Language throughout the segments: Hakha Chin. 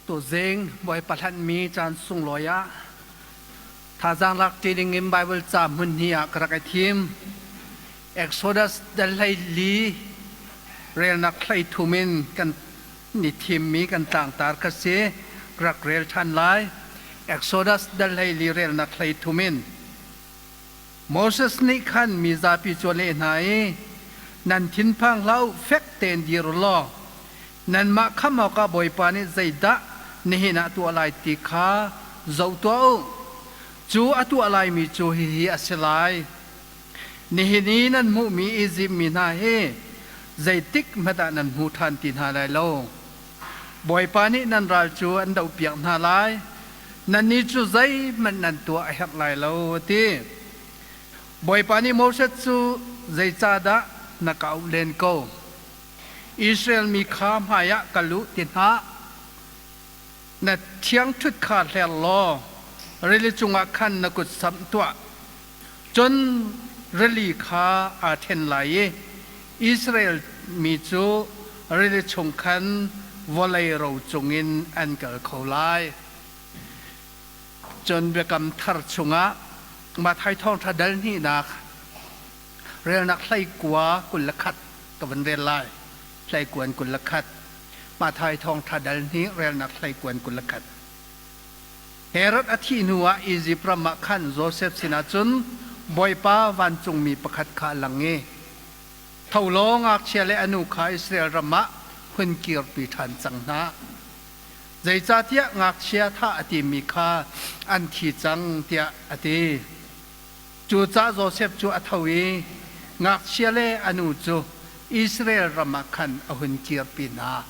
Tuzing Bawipa hlanhmi caan sunglawi ah thazaang lak ṭi dingin Baibal ca hmun hnih ah ka rak i thim. Exodus dal 14 relnak 13 in kan ni thimmi kan tlangtar kha si. Ka rak rel ṭhan lai. Exodus dal 14 relnak 13 in. Moses nih khan mi zapi cu a leh hna i, Nan thinphang hlah u, fek tein dir u law nanmah khamh awkah Bawipa nih zeidah nihin ah a tuah lai ti kha zoh tuah u. Cu a tuah laimi cu hihi a si lai. Nihin i nan hmuhmi Izipt mi hna hi zeitik hmanh ah nan hmu ṭhan ti hna lai lo. Bawipa nih nan ral cu an dohpiak hna lai. Nannih cu zeihmanh nan tuah a herh lai lo, a ti. Bawipa nih Moses cu, Zeicahdah na ka auh len ko? Israel mi kha hmaiah kal u ti hna. Na ṭhiangṭhut kha hler law rili cungah khan na kut samh tuah. Cun rili kha aa ṭhen lai i Israel mi cu rili chung khan vawlei ro cungin an kal kho lai. Cun Biakam Thar chungah Matthai Thawngṭha dal hnihnak relnak 29 ka vun rel lai. Hleikuan 21. Matthai Thawngṭha dal hnih relnak 21. Herod a thih hnuah Izipt ram ah khan Josef sinah cun Bawipa vancungmi pakhat kha a lang i, Tho law ngakchia le a nu kha Israel ram ah hun kirpi ṭhan cang hna. Zeicahtiah ngakchia thah a timi kha an thi cang, tiah a ti. Cucaah Josef cu a tho i ngakchia le a nu cu Israel ram ah khan a hun kirpi hna.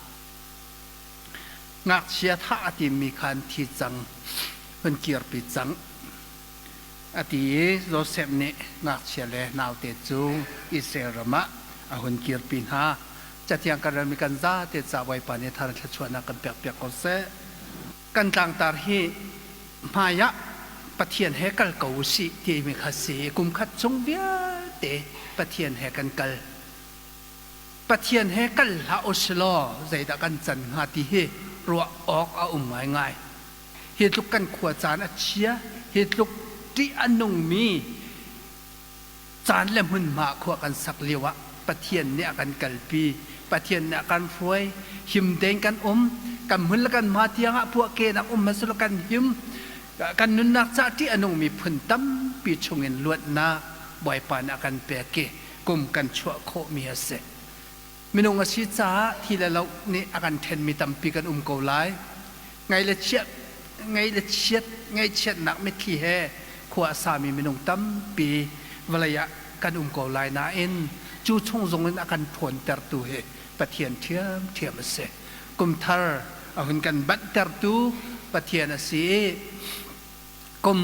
Ngakchia thah a timmi kha an thi cang, hun kirpi cang, a ti i Josef nih ngakchia le naute cu Israel ram ah a hun kirpi hna. Cathiang kan relmi kan zate ca Bawipa nih thar thluachuahnak kan pekpiak ko seh. Kan tlangtar hi hmai ah Pathian he kal ko u sih timi kha si. Kum khat chung vialte Pathian he kan kal. Pathian he kal hlah u si law zeidah kan can hnga ti hi ruah awk a um ngaingai. Hi tluk kan khua caan a chia, hi tluk ṭih a nungmi caan le hmunhma khua kan sak lio ah Pathian nih a kan kalpi, Pathian nih a kan hruai, him tein kan um, kan hmun le kan hma tiang ah puahkehnak um hmasa kan him, kan nunnak ca ṭih a nungmi phun tampi chungin luatnak Bawipa nih a kan pek i kum kan chuah khawhmi a si. Minung a si caah thi le lo nih a kan ṭhenmi tampi kan um ko lai. Ngaih le chiat, ngaih le chiat, ngaihchiatnak mitthli he khua a sami minung tampi vawlei ah kan um ko lai nain cu chung zongin a kan ṭhawntertu hi Pathian ṭhiamṭhiam a si. Kum thar a hun kan banhtertu Pathian a si i kum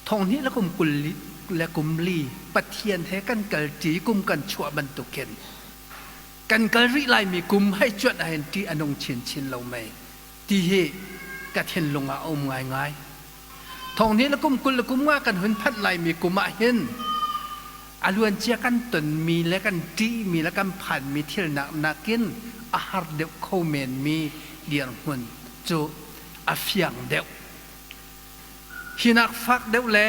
20 le kum 20 le kum li Pathian he kan kalṭi kum kan chuah bantukin kan kal rih laimi kum hei cuanh ahhin ṭih a nung chinchin lo mei ti hi ka thinlung ah a um ngaingai. 20 le kum 20 le kum nga kan hun phanh laimi kum ah hin a luancia kan tonmi le kan ṭihmi le kan phanmi thil nak nakin a har deuh kho menmi dirhmun cu a fiang deuh. Hinak fak deuh le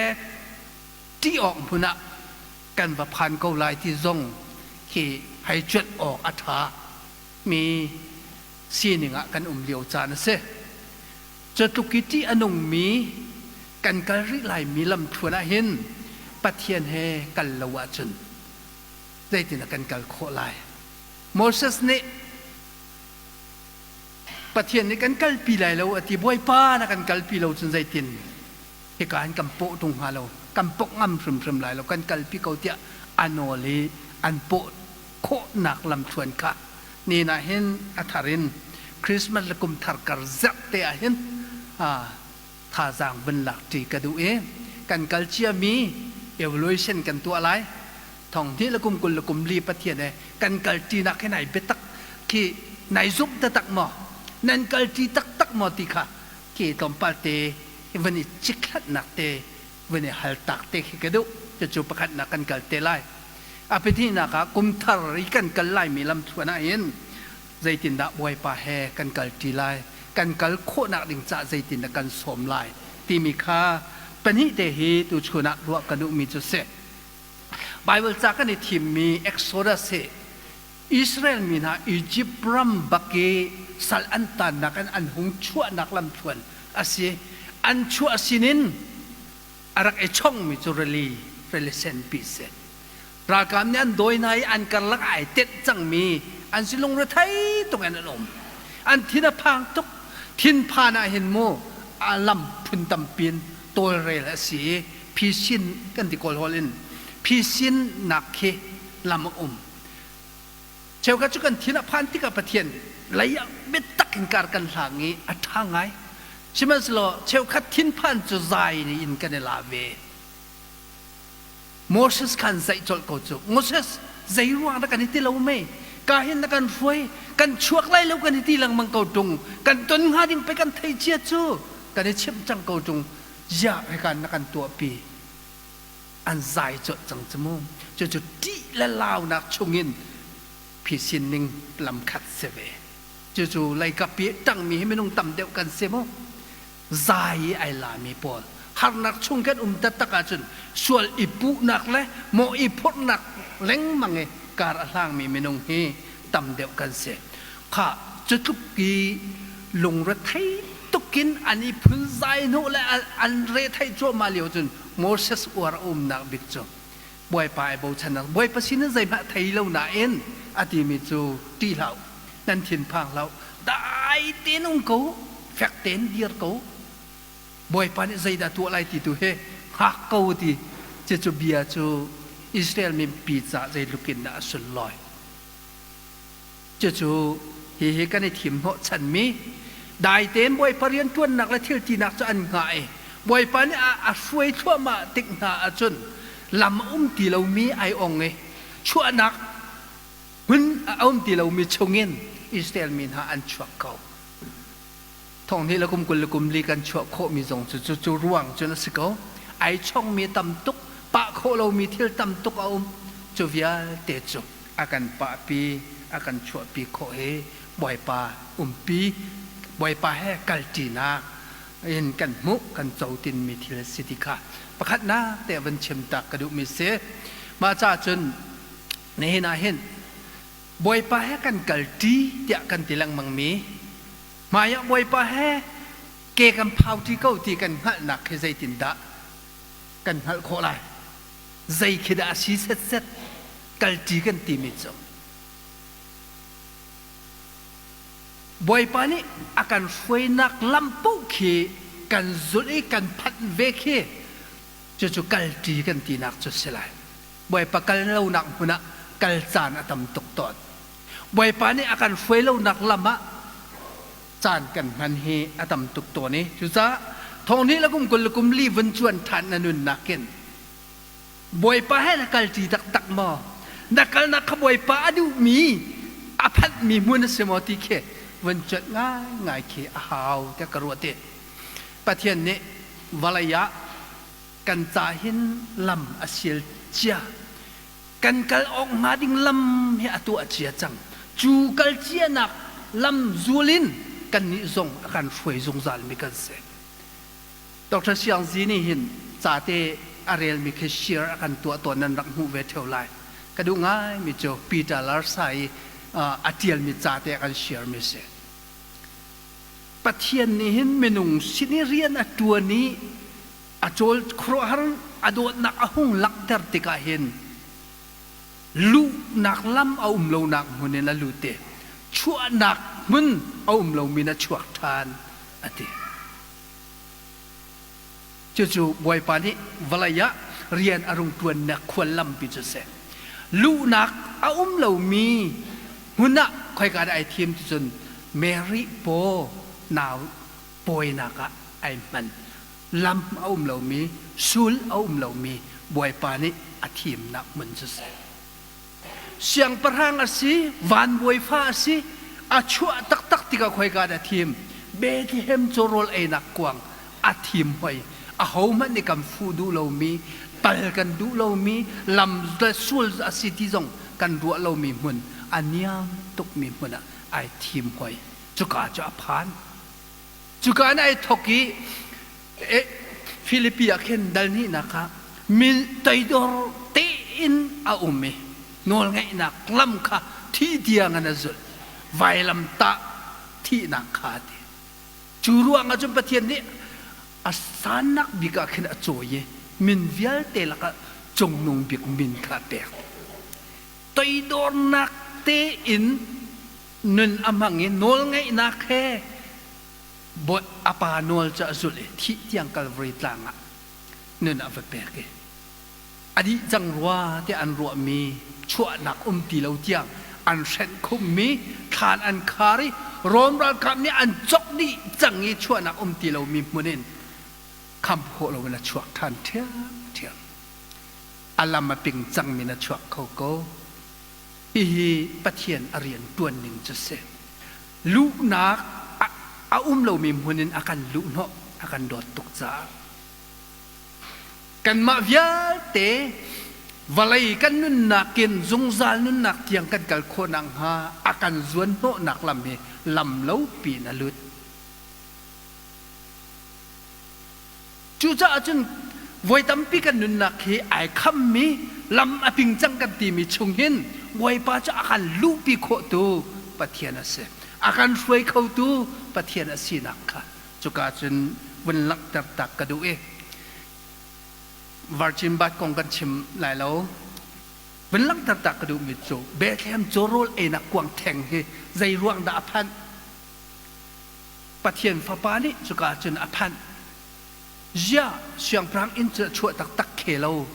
ṭih awk hmun ah kan va phan ko lai ti zong hi hei cuanh awk a ṭha mi sining ah kan um lio caan a si. Cutluk i ṭih a nungmi kan kal rih laimi lamthluan ah hin Pathian he kal lo ahcun zeitindah kan kal khawh lai? Moses nih Pathian nih kan kalpi lai lo a ti. Bawipa na kan kalpi lo cun zeitin hika hin kan pawh ṭung hnga lo, kan pok ngam hrimhrim lai lo, kan kalpi ko tiah a nawl i an pawh khawhnak lamthluan kha ni ah hin a thar in Christmas le kum thar kar zerh te ah hin thazaang vun lak ṭi ka duh i kan kal ciami evaluation kan tuah lai. 20 le kum 20 le kum li Pathian he kan kalṭinak hi nai biatak khi nai zumh taktak maw, nan kalṭi taktak maw ti kha khi tlawmpal te van i cikhlatnak te van i haltak te khi ka duh. Cucu pakhatnak kan kal te lai. A pahnihnak ah kum thar i kan kal laimi lamthluan ah hin zeitindah Bawipa he kan kalṭi lai? kan kal khawhnak ding cah zeitin dah kan sawm lai timi kha pahnih te hi tuchun ah ruah ka duhmi cu si. Bible ca kan i thimmi Exodus hi Israel mi hna Egypt ram bak i sal an tannak in an hung chuahnak lamthluan a si. An chuah sinin a rak i chongmi cu rili, rili senpi si. Ralkap nih an dawi hna i an karlak ah ai tenh cangmi an si lungrethei tuk in an um. An thin a phang tuk. Thinphan ah hin mu a lam phun tampi in tawlrel a si i phisin kan ti kawl holh in phisin nak khi lam a um. Cheukhat cu kan thin a phan tikah Pathian lei ah biatak in kar kan hlang i a ṭha ngai. Sihmanhsehlaw cheukhat thinphan cu zai in kan i la ve. Moses khan zaih colh ko cu. Moses, zei ruang dah kan i ti lo mei? Ka hin na kan hruai, kan chuak lai lo kan i ti lengmang ko ṭung. Kan ton hnga ding pei kan thei cia cu. Kan i chimh cang ko ṭung. Ziah hika na kan tuahpi? An zai colh cang cu mu. Cucu ṭih le launak chungin phisin ning lam khat si ve. Cucu leikap i ṭangmi hi minung tam deuh kan si mu. Zai i ai lami pawl harnak chung kan um taktak ahcun sual i puhnak le mawh i phurhnak lengmang i kar a hlangmi minung hi tam deuh kan si. Kha cu tluk i lungrethei tukin an i phunzai hnawh le an rethei cuahmah lio cun Moses uar a umnak bik cu Bawipa ai bochannak Bawipa sin in zeihmah thei lo nain a timi cu ṭih hlah u, nan thinphang hlah u, dai tein um ko, fek tein dir ko. Bawipa nih zeidah tuah lai ti tu hi hngak ko ti cucu bia cu Israel mipi ca zeitluk in dah a sunlawi. Cucu hihi kan i thim hnawhchanmi dai tein Bawipa rianṭuannak le thil tinak cu an hngah i Bawipa nih a hruai thluahmah tik hna ahcun lam a um ti lomi ai ong i chuahnak hmun a um ti lomi chungin Israel mi hna an chuak ko. Thonghnih le kum 20 le kum li kan chuah khawhmi zong cu cu ruang cun a si ko. Ai chongmi tam tuk, pah khawh lomi thil tam tuk a um. Cu vialte cu a kan pahpi, a kan chuahpi khawh hi Bawipa umpi, Bawipa he kalṭinak in kan hmuh, kan co tinmi thil a si ti kha pakhatnak te van chim tak ka duhmi si. Mah caah cun nihin ah hin Bawipa he kan kalṭi tiah kan ti lengmangmi hmaiah Bawipa he ke kan phauṭi ko ti kan hngalhnak hi zeitindah kan hngalh khawh lai? Zei khi dah a si setset kalṭi kan timi cu? Bawipa nih a kan hruainak lam paoh khi kan zulh i kan phanh ve khi cucu kalṭi kan tinak cu si lai. Bawipa kal lonak hmun ah kal caan a tam tuk tawn. Bawipa nih a kan hruai lonak lam ah caan kan hman hi a tam tuk tawn i cucaah thonghnih le kum 20 le kum li vun cuan ṭhan na nunnak in Bawipa he na kalṭi taktak maw? Na kalnak kha Bawipa a duhmi a phanhmi hmun a si maw ti khi vun cuanh ngaingai khi a hau tiah ka ruah ti. Pathian nih vawlei ah kan ca hin lam a sial cia. Kan kal awk hnga ding lam hi a tuah cia cang. Cu kal cianak lam zul in kannih zong a kan hruai zungzalmi kan si. Dr. Siang Zi nih hin ca te a relmi khi share a kan tuah tawn nan rak hmuh ve ṭheo lai. Ka duh ngaimi cu Peter Larsa i a ṭialmi ca te a kan share mi si. Pathian nih hin minung sin i rian a ṭuan i a cawl khuaruahhar a dawtnak a hung langhter tikah hin luhnak lam a um lonak hmun in a lut i chuahnak hmun a um lomi in a chuak ṭhan a ti. Cucu Bawipa nih vawlei ah rian a rung ṭuannak khuallampi cu a si. Luhnak a um lomi hmun ah khoika dah ai thim ti cun Mary paw nau pawinak ah ai hman. Lam a um lomi, sul a um lomi Bawipa nih a thimnak hmun cu a si. Siangpahrang a si, van bawifa a si, a chuah taktak tikah khoika dah thim? Bethlehem cu rawl einak kuang a thim hoi. Ahohmanh nih kan fuh duh lomi, pal kan duh lomi, lam le sul a si ti zong kan ruah lomi hmun, a niam tukmi hmun ah ai thim hoi. Cuka cu a phan. Cuka in ai thawk i Filipi ah khin dal hnihnak ah min toidor tein a um i nawlngaihnak lam kha thih tiang in a zulh. Vailam tah thihnak kha a ti. Cu ruangah cun Pathian nih a sannak bik ah khin a cawi i min vialte lakah cungnung bik min kha a pek. Toidornak tein nun a hmang i nawlngaihnak he a pa nawl cu a zulh i thih tiang Kalvary tlang ah nun a va pek i a dih cang rua tiah an ruahmi chuahnak um ti lo tiang an hrenh khummi thlan an khar i Rom ralkap nih an cok dih cang i chuahnak um ti lomi hmun in kham khawh loin a chuak ṭhan ṭhiamṭhiam. A lam a ping cangmi in a chuak kho ko. Hihi Pathian a rian ṭuan ning cu si. Luhnak a um lomi hmun in a kan luhhnawh, a kan dawt tuk caah. Kanmah vialte vawlei kan nunnak in zungzal nunnak tiang kan kal khawh nakhnga a kan zuanhnawhnak lam hi lam lopi in a lut. Cucaah cun voi tampi kan nunnak hi ai khammi lam a ping cang kan timi chung hin Bawipa cu a kan luhpi khawhtu Pathian a si. A kan hruai khotu Pathian a sinak kha cuka cun vun langhter tak ka duh i Virgin birth kong kan chim lai lo. Vun langhter tak ka duhmi cu Bethlehem cu rawl einak kuang theng hi zei ruang dah a phanh? Pathian Fapa nih cuka cun a phanh. Ziah siangpahrang inn cu a chuah taktak khe lo.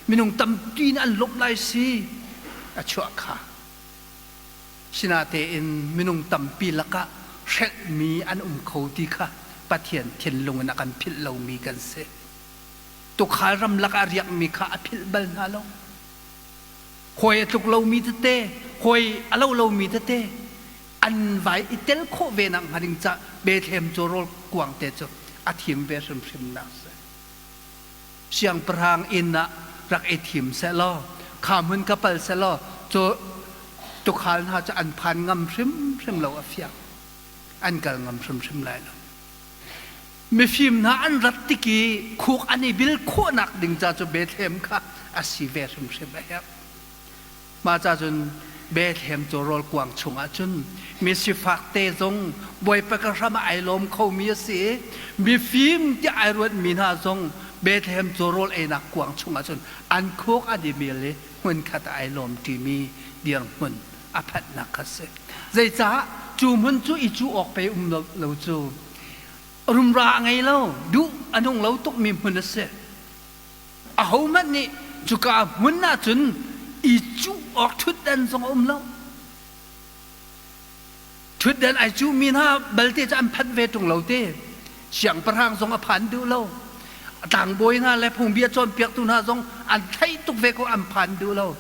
Minung tampi nih an lawmh lai si a chuah kha. Sinatein minung tampi lakah hrelhmi an um kho ti kha Pathian thinlung in a kan philh lomi kan si. Tuukhal ramlak ah riakmi kha a philh bal hna lo. Hawi a tluk lomi tete, hawi a lo lomi tete an vai i tel khawh ve nak hnga ding cah Bethlehem cu rawl kuang te cu a thim ve hrimhrim nak si. Siangpahrang inn ah rak i thim sehlaw, kha hmun ka pal sehlaw, cu tuukhal hna cu an phan ngam hrimhrim lo a fiang. An kal ngam hrimhrim lai lo. Mifim hna an rat tik i khuk an i bil khawhnak ding ca cu Bethlehem kha a si ve hrimhrim a herh. Mah ca cun Bethlehem cu rawl kuang chungah cun mi sifak te zong Bawipa ka hram ah ai lawm khomi a si i mifim tiah ai ruatmi hna zong Bethlehem cu rawl einak kuang chungah cun an khuk an i mil i hmunkhat ah ai lawm ṭimi dirhmun a phanhnak kha a si. Zeicah cu hmun cu i cuh awk pei um lo cu rumra a ngei lo, duh a nung lo tukmi hmun a si. Ahohmanh nih cuka hmun ahcun i cuh awk ṭhutdan zong a um lo. Ṭhutdan ai cuhmi hna balte cu an phanh ve ṭung lo te. Siangpahrang zong a phan duh lo. Tlangbawi hna le phungbia cawnpiaktu hna zong an theih tuk ve ko an phan duh lo.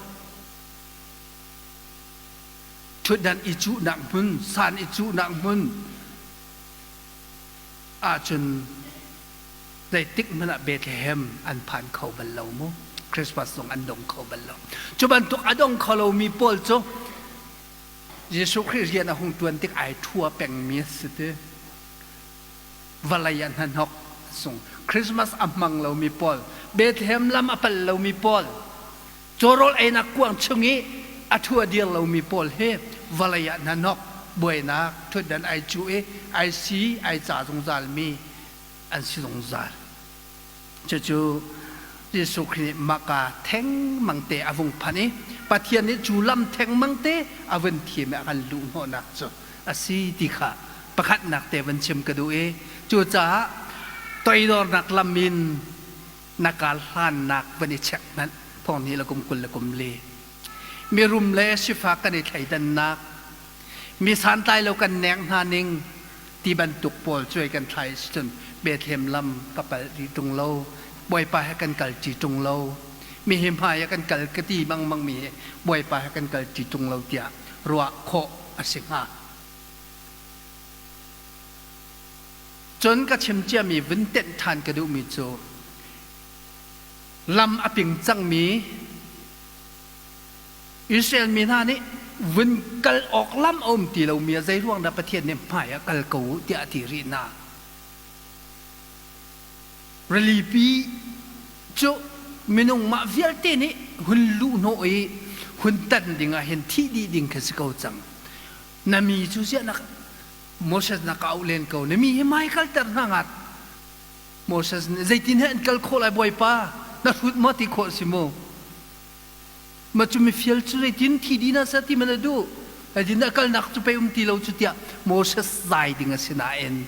Ṭhutdan i cuhnak hmun, san i cuhnak hmun ahcun zeitik hmanh ah Bethlehem an phan kho bal lo mu. Christmas zong an dong kho bal lo. Cu bantuk a dong kho lomi pawl cu Jesuh Khrih rian a hung ṭuan tik ai ṭhua pengmi a si ti. Vawlei ah hnahnok sung. Christmas a hmang lomi pawl, Bethlehem lam a pal lomi pawl, cawrawl einak kuang chung i a ṭhu a dir lomi pawl hi vawlei ah hnahnok buainak ṭhutdan ai cuh i ai si ai ca zungzalmi an si zungzal. Cucu Jesuh Khrih nih Maka thengmang te a vung phanh i Pathian nih cu lam thengmang te a vun thim i a kan luhhnawhnak cu a si ti kha pakhatnak te van chim ka duh i cucaah toidornak lam in na kal hlannak van i check hmanh thong hnih le kum 20 le kum li mirum le sifak kan i thleidannak mi santlai lo kan nek hna ning ti bantuk pawl cuai kan thlai cun Bethlehem lam ka pal rih ṭung lo Bawipa he kan kal ṭi ṭung lo mi hi hmai ah kan kal ka ti mangmang mi hi Bawipa he kan kal ṭi ṭung lo tiah ruah khawh a si hnga. Cun ka chim ciami vun tenh ṭhan ka duhmi cu lam a ping cangmi Israel mi hna nih vun kal awk lam a um ti lomi ah zeiruang dah Pathian nih hmai ah kal ko u tiah a ti rih hna. Rilipi cu minung mah vialte nih hun luhhnawh i hun tan ding ah hin thih dih ding khi si ko cang. Na mi cu ziah na Moses na ka auh len ko. Na mi hi mai kalter hna ngat. Moses nih zeitin he an kal khawh lai Bawipa? Na hrut maw ti khawh si mu? Ma cu mifial cu zeitin thi dih na seh ti man a duh? Zeitin dah kalnak cu pei um ti lo cu tiah Moses zai ding a si nain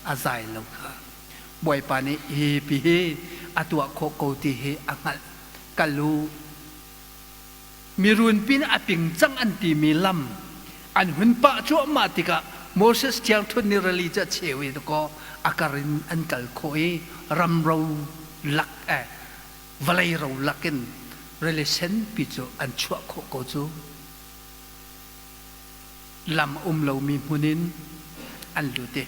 a zai lo kha. Bawipa nih hi pi hi a tuah khawh ko ti hi a hngalh. Kal u. Mirun pin a ping cang an timi lam an hun pah cuahmah tikah Moses ṭhiangṭhunh nih rili cu a cheu i dakaw a kar in an kal khawh i ramro lak eh vawlei ro lakin rili senpi cu an chuah khawh ko cu. Lam um lomi hmun in an lut i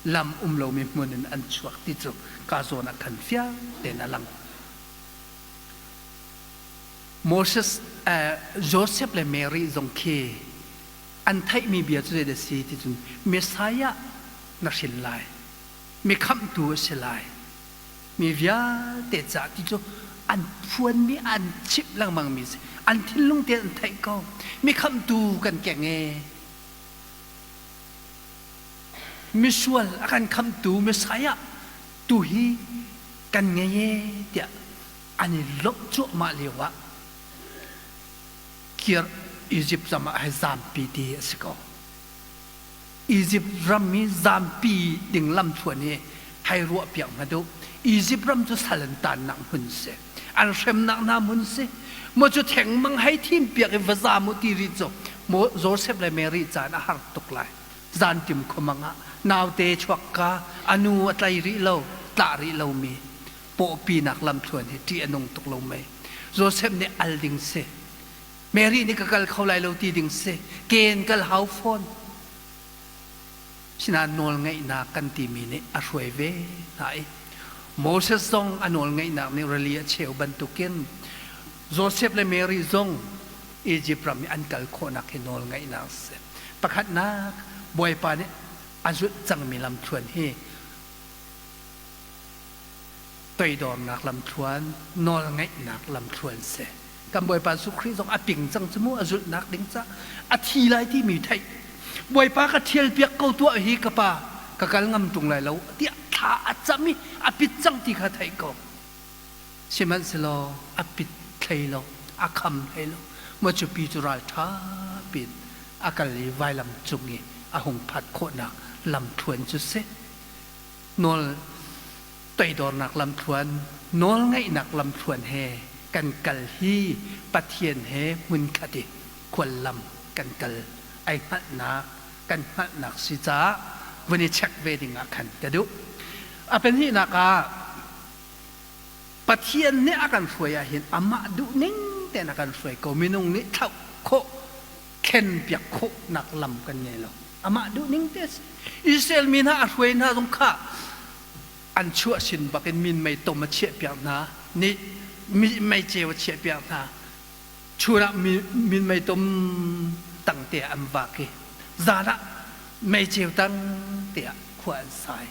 lam um lomi hmun in an chuak ti cu ka zawn ah khan fiang tein a lang. Moses, Joseph le Mary zong khi an theihmi bia cu zeidah a si ti cun Messiah na hrin lai, mi khamhtu a si lai, mi vialte caah ti cu an phuanmi an chimh lengmangmi si. An thinlung tein an theih ko. Mi khamhtu kan keng e. Misual a kan khamhtu Messiah tu hi kan ngei e tiah an i lawmh cuahmah lio ah kir Izipt ram ah hei zampi ti a si ko. Izipt ram i zampi ding lamthluan hi hei ruahpiak hna duh. Izipt ram cu sal an tannak hmun si. An hremnak hna hmun si. Maw cu thengmang hei thim piak i va zam u ti rih cu maw Joseph le Mary caan a har tuk lai. Zantim khuamang ah naute chuak ka a nu a tlai rih lo, tlah rih lomi pawhpinak lamthluan hi ṭih a nung tuk lo mei? Joseph nih al ding si. Mary nih ka kal kho lai lo ti ding si. Ken kal hau fawn. Sinain nawlngeihnak kan timi nih a hruai ve hna i Moses zong a nawlngeihnak nih rili a cheu bantukin Joseph le Mary zong Egypt ram i an kal khawhnak hi nawlngeihnak a si. Pakhatnak, Bawipa nih a zulh cangmi lamthluan hi toidornak lamthluan, nawlngaihnak lamthluan si. Kan Bawipa Jesuh Khrih zong a ping cang cu mu a zulhnak ding ca a thi lai timi theih. Bawipa ka thial piak ko tuah hi ka pa ka kal ngam ṭung lai lo tiah thla a cam i a pit cang ti kha theih ko. Sihmanhsehlaw a pit hlei lo, a kham hlei lo. Maw cu pi cu ralṭha piin a kal i vailam cung i a hung phat khawhnak lamthluan cu si. Nawl toidornak lamthluan, nawlngaihnak lamthluan he kan kal hi Pathian he hmunkhat i khuallam kan kal ai hngalhnak kan hngalhnak si caah vun i check ve ding ah khan ka duh. A pahnihnak ah Pathian nih a kan hruai ahhin amah duhning tein a kan hruai ko. Minung nih thlauh khawh thlenpiak khawhnak lam kan ngei lo. Amah duhning te a si. Israel mi hna a hruai hna zong kha an chuah sin bakin minmei tom a chiahpiak hna, ni mei ceu a chiahpiak hna. Chun ah minmei tom tang te ah an vak i zan ah mei ceu tang te ah khua an sai.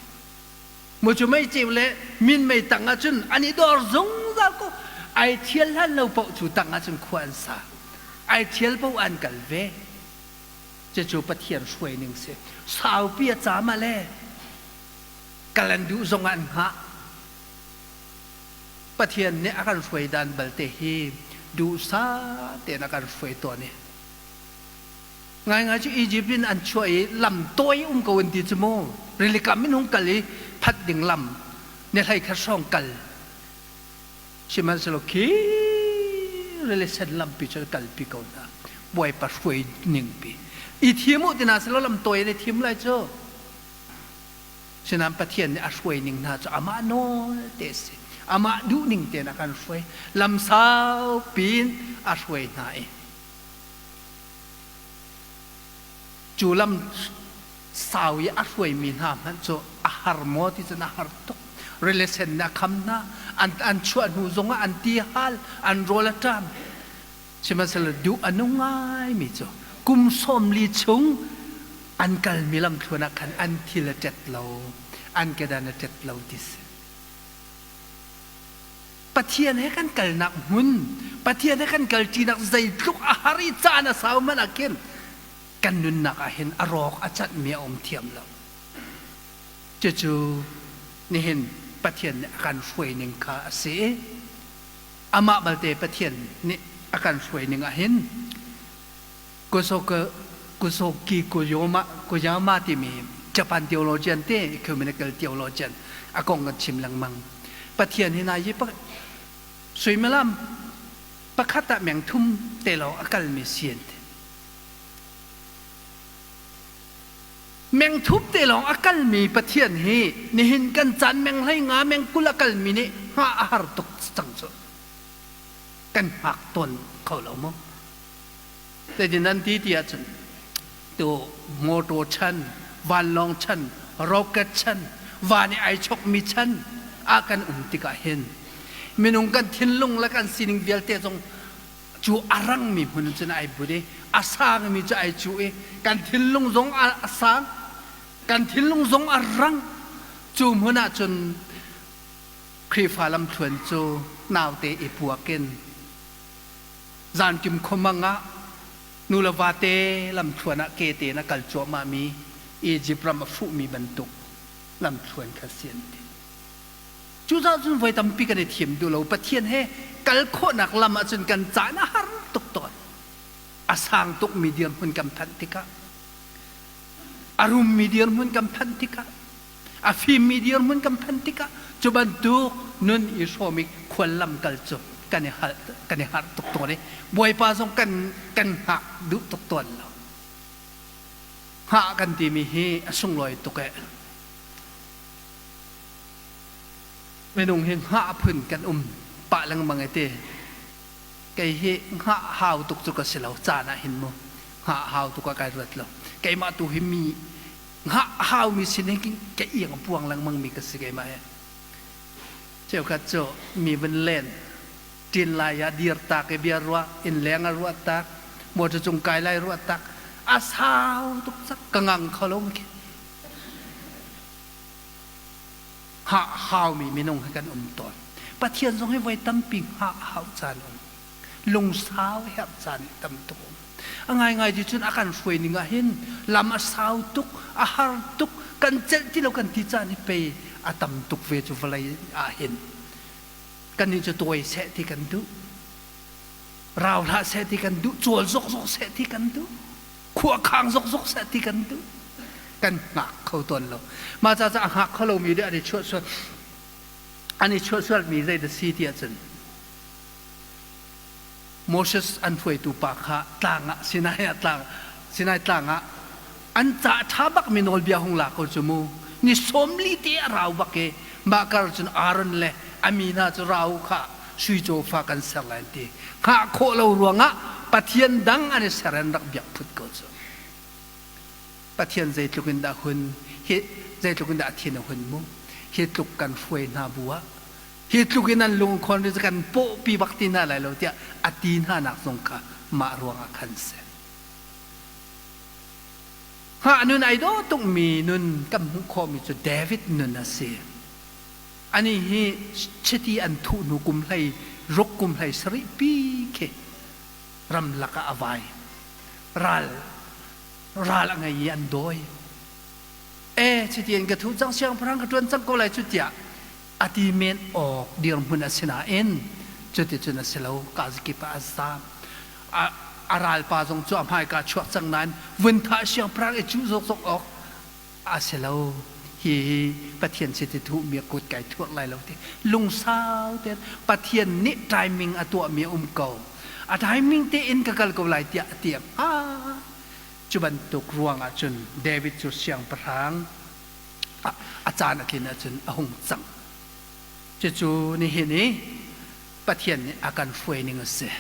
Mu cu mei ceu le minmei tang ah cun an i dor zungzal ko. Ai thial hlan lo paoh cu tang ah cun khua an sa. Ai thial paoh an kal ve. Cucu Pathian hruai ning si. Saupi a caam ah le kal an duh zong ah an hngah. Pathian nih a kan hruai dan balte hi duhsah tein a kan hruai tawn i ngaingai cu Egypt in an chuah i lam tawi um ko an ti cu mu. Rilikam in hung kal i phat ding lam ni hlei khat hrawng kal. Sihmanhsehlaw khi rili sen lampi cu kalpi ko hna. Bawipa hruai ningpi. I thim u tina selaw lam tawi an i thim lai cu. Sinain Pathian nih a hruai ning hna cu amah nawl te a si. Amah duh ning tein a kan hruai. Lam saupi in a hruai hna i cu lam sau i a hruaimi hna hmanh cu a har maw ti cun a har tuk. Rili sen nih a kham hna. An, an chuah hnu zongah an ti hal, an rawl a ṭam. Sihmanhsehlaw duh a nung ngaimi cu kum 40 chung an kalmi lamthluan ah khan an thil a ṭet lo, an kedan a ṭet lo ti si. Pathian he kan kalnak hmun, Pathian he kan kalṭinak zeitluk a har i caan a sau hmanh ah khin kan nunnak ah hin a rawk a canhmi a um thiam lo. Cucu nihin Pathian nih a kan hruai ning kha a si i amah balte Pathian nih a kan hruai ning ah hin Kusoki Koyama, Koyama timi Japan theologian te ecumenical theologian a kong kan chim lengmang. Pathian hi nai hi suimilam pakhat ah meng thum te lawng a kalmi si an ti. Meng thum te lawng a kalmi Pathian hi nihin kan caan meng hlei nga meng 20 a kalmi nih hngah a har tuk cang cu. Kan hngak tawn kho lo maw? Zeitin an ti ti ahcun tu motor chan, vanlawng chan, rocket chan, van i ai chokmi chan ah kan um tikah hin minung kan thinlung le kan sining vialte zong cu a rangmi hmun cun ai but i a sangmi cu ai cuh i kan thinlung zong a sang, kan thinlung zong a rang. Cu hmun ah cun Khrihfa lamthluan cu naute i puak in Zanṭim khuamang ah nu le vate lamthluan ah ke tein a kal cuahmahmi Izipt ram a fuhmi bantuk lamthluan kha si an ti. Cucaah cun voi tampi kan i thim duh lo. Pathian he kal khawhnak lam ahcun kan caan a har tuk tawn. A sang tukmi dirhmun kan phanh tikah, a rummi dirhmun kan phanh tikah, a fimmi dirhmun kan phanh tikah cu bantuk nun i hrawm i khuallam kal cu kan i hal kan i harh tuk tawn i Bawipa zong kan kan hngak duh tuk tawn lo. Hngah kan timi hi a sunglawi tuk eh. Minung hi hngah phun kan um pah lengmang e ti. Kei hi hngah hau tuk cu ka si lo caan ah hin mu hngah hau tuk ah kai ruat lo. Keimah tu hi mi hngah a haumi sin hin ka iang a puang lengmang mi ka si keimah hi. Cheukhat cu mi vun len ṭin lai ah dir tak i bia ruah inn leng ah ruah tak motor cung kai lai ruah tak a sau tuk cak ka ngang kho lo khi. Hngah haumi minung hi kan um tawn. Pathian zong hi voi tampi hngah hau caan um. Lungsau herh caan tam tuk um. A ngaingai ti cun a kan hruai ning ah hin lam a sau tuk, a har tuk, kan celh ti lo kan ti caan hi pei a tam tuk ve cu vawlei ah hin. Kannih cu tawi seh ti kan duh. Rau hlah seh ti kan duh, cawl zokzok seh ti kan duh. Khua khang zokzok seh ti kan duh. Kan hngak kho tawn lo. Mah ca a hngak kho lomi nih an i chuah sual an i chuah sualmi zei dah si ti ahcun Moses an hruaitu pa kha tlang ah Sinai ah tlang Sinai tlang ah an ca ṭha bak mi nawlbia hung lak ko cu mu ni 40 te a rau bak i mah kar cun Aaron le a mi hna cu rau kha sui cawfa kan ser lai an ti hngah khawh lo ruangah Pathian dang an i ser an rak biak phut ko cu. Pathian zeitluk in dah hun hi zeitluk in dah thin a hun mu hi tluk kan hruai hna bu ah hi tluk in an lungkhon ri kan pawhpi bak ti hna lai lo tiah a ti hna nak zong kha mah ruangah khan si. Hngah nun ai dawh tukmi nun kan hmuh khawhmi cu David nun a si. Ani hi chiti an thuh hnu kum hlei ruk kum hlei sarih pi khi ramlak ah a vai. Ral ral a ngei i an dawi. E chiti in ka thuh cang siangpahrang ka ṭuan cang ko lai cu tiah a ti men awk dirhmun a si nain cuticun a si lo. Kazakip ah a zaam. A ralpa zong cu a hmaika chuak cang nain vun thah siangpahrang i cuh zokzok awk a si lo. Hi Pathian chiti thuhmi a kut kai thuak lai lo ti lungsau tein Pathian nih timing a tuahmi a um ko. A timing tein ka kal ko lai tiah a ti. Ah, cu bantuk ruangah cun David cu siangpahrang a caan a tlin ahcun a hung cang. Cucu nihin i Pathian nih a kan hruai ning a si.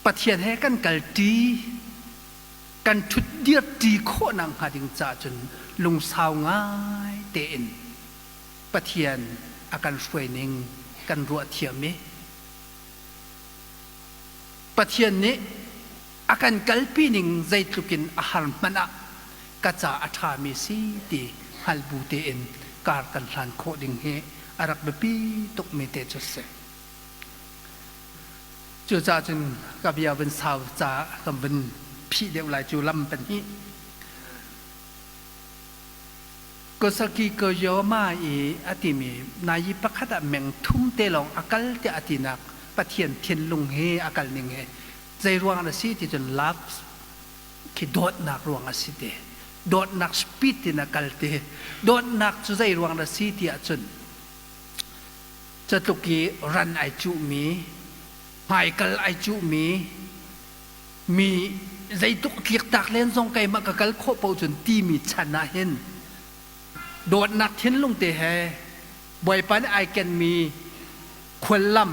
Pathian he kan kalṭi, kan ṭhutdirṭi khawhnak hnga ding caah cun lungsau ngai tein Pathian a kan hruai ning kan ruah thiam i Pathian nih a kan kalpi ning zeitluk in a har hmanh ah ka ca a ṭhami si ti hngal bu tein kar kan hlan khawh ding hi A rak biapi tukmi te cu si. Cucaah cun ka bia vun sau ca kan vun phih deuh lai cu lam pahnih. Kosaki Koyoma i a timi nai pakhat ah meng thum te lawng a kal tiah a tinak Pathian thinlung he a kal ning he zei ruang a si ti cun love khi dawtnak ruang a si te. Dawtnak speed in a kal te. Dawtnak cu zei ruang a si ti ahcun catluk i ran ai cuhmi, hmaikal ai cuhmi, mi zeituk tliktak len zong keimah ka kal khawh paoh cun timi chan ah hin dawtnak thinlung te he Bawipa nih ai kenmi khuallam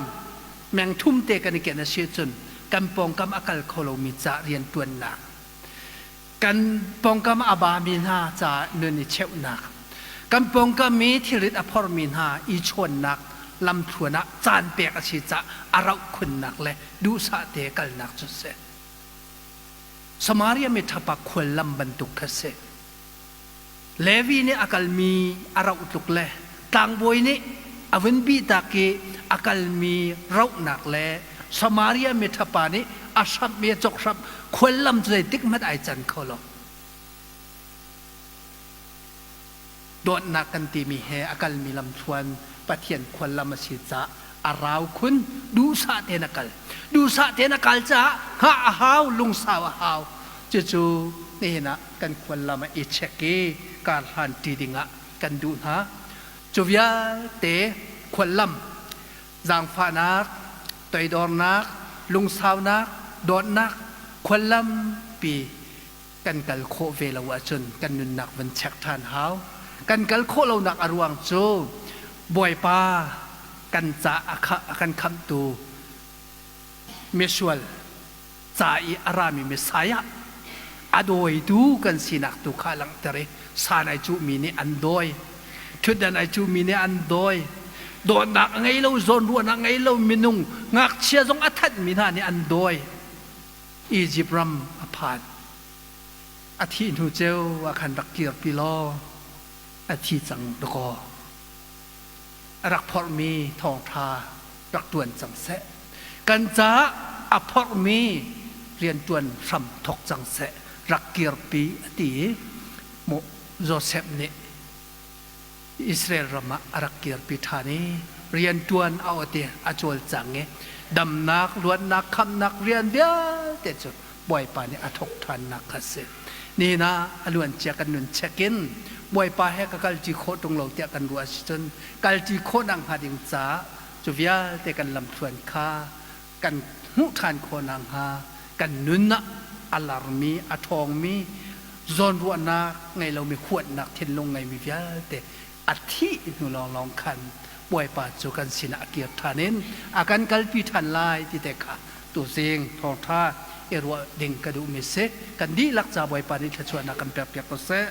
mengthum te kan i ken a si cun kan pawngkam a kal kho lomi ca rianṭuannak, kan pawngkam a bami hna ca nun i cheuhnak, kan pawngkam i thilrit a phormi hna i chawnnak lamthluan ah caan pek a si caah a rauh khunnak le duhsah te kalnak cu si. Samaria miṭhapa khuallam bantuk kha si. Levi nih a kalmi a rauh tluk le tlangbawi nih a vun bihtak i a kalmi rauhnak le Samaria miṭhapa nih a hramhmi a cawk-hramh khuallam cu zeitik hmanh ai can kho lo. Dawtnak kan timi he a kalmi lamthluan Pathian khuallam a si caah a rau khun, duhsah tein a kal. Duhsah tein a kal caah hngah a hau, lungsau a hau. Cucu nihin ah kan khuallam ah i check i kar hlan ṭi dingah kan duh hna. Cu vialte khuallam, zaangfahnak, toidornak, lungsaunak, dawtnak khuallam pi kan kal khawh ve lo ahcun kan nunnak van check ṭhan hau. Kan kal khawh lonak a ruang cu Bawipa kan ca a kan khamhtu misual ca i a rami Messiah a dawitu kan sinak tu kha langhter i san ai cuhmi nih an dawi, ṭhutdan ai cuhmi nih an dawi, dawtnak a ngei lo, zawnruahnak ngei lo minung ngakchia zong a thanhmi hna nih an dawi. Izipt ram a phan. A thih hnu ceu ah khan rak kirpi law a thi cang dakaw. A rak phorhmi thawngṭha rak ṭuan cang seh. Kan caah a phorhmi rianṭuan hram thawk cang seh. Rak kirpi a ti i Josef nih Israel ram ah a rak kirpi ṭhan i rianṭuan a awt i a cawlcang i damnak, luatnak, khamhnak rian vialte cu Bawipa nih a thawk ṭhannak kha a si. Nihin ah a luancia kan nun check in Bawipa he ka kalṭi khawh ṭung lo tiah kan ruah si cun kalṭi khawhnak hnga ding caah cu vialte kan lamthluan kha kan hmuh ṭhan khawh nakhnga kan nun ah a larmi, a ṭhawngmi, zawnruahnak ngei lomi huatnak thinlung ngeimi vialte a thih hnu lawnglawng khan Bawipa cu kan sinah a kir ṭhan in a kan kalpi ṭhan lai ti te kha tuzing thawngṭha i ruah ding ka duhmi si. Kan dihlak ca Bawipa nih thluachuahnak kan pekpiak ko seh.